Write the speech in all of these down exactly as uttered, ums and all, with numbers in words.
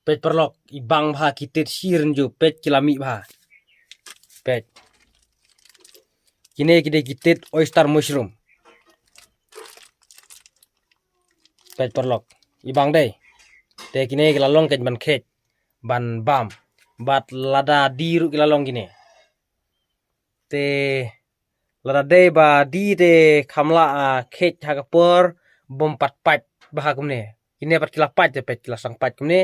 Peit paralok, i bang bha ki tit shi rynju, peit ki la mih bha. Peit. Kine ki dei ki tit oyster mushroom. Peit paralok, i bang dei. Te kine ki la long kheit ban kheit, ban bam. Bad lada die ruh ki la long kine. Te lada dei ba die te kham lah, ah, kheit ha ka por bym pat pait bha kumne. Kine pat ki la pait te peit ki la sdang pait kumne.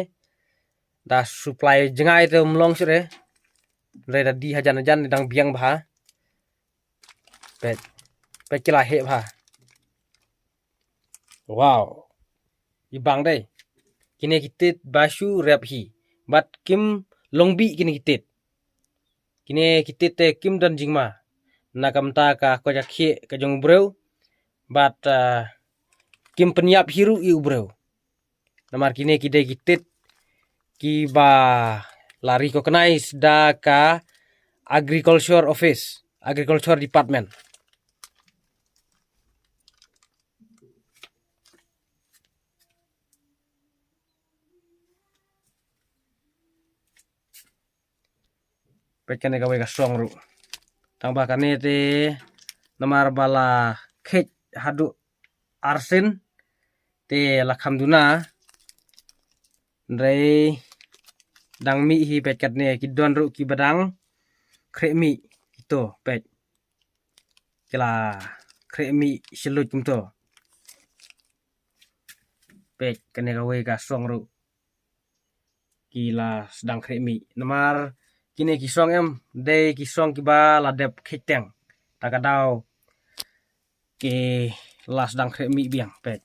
Da supply jngai te ym long shuh re. Re da die hajan hajan dang biang bha. Peit. Peit ki la heh bha. Wow. I bang dei. Kine ki tit ba shu rep hi. Bad kim long bih kine ki tit. Kine ki tit te kim don jingma. Na ka bynta ka koit ka khiah ka jong u briew. Bad, ah, kim pynïap hi ruh ïa u briew. Namar kine ki dei ki tit kiba la recognize da ka Agriculture Office, Agriculture Department. Peit kane kawei ka song ruh. Tang ba kane te namar ba la kheit haduh arsien te la kham duna. Hynrei dang mih hi peit katne ki don ruh kiba dang khreh mih kito peit. Ki la khreh mih shlur kumto. Peit kane kawei ka song ruh. Ki la sdang khreh mih. Namar kine ki song em dei ki song kiba la dep kheit teng. Ta ka daw ki la sdang khreh mih biang peit.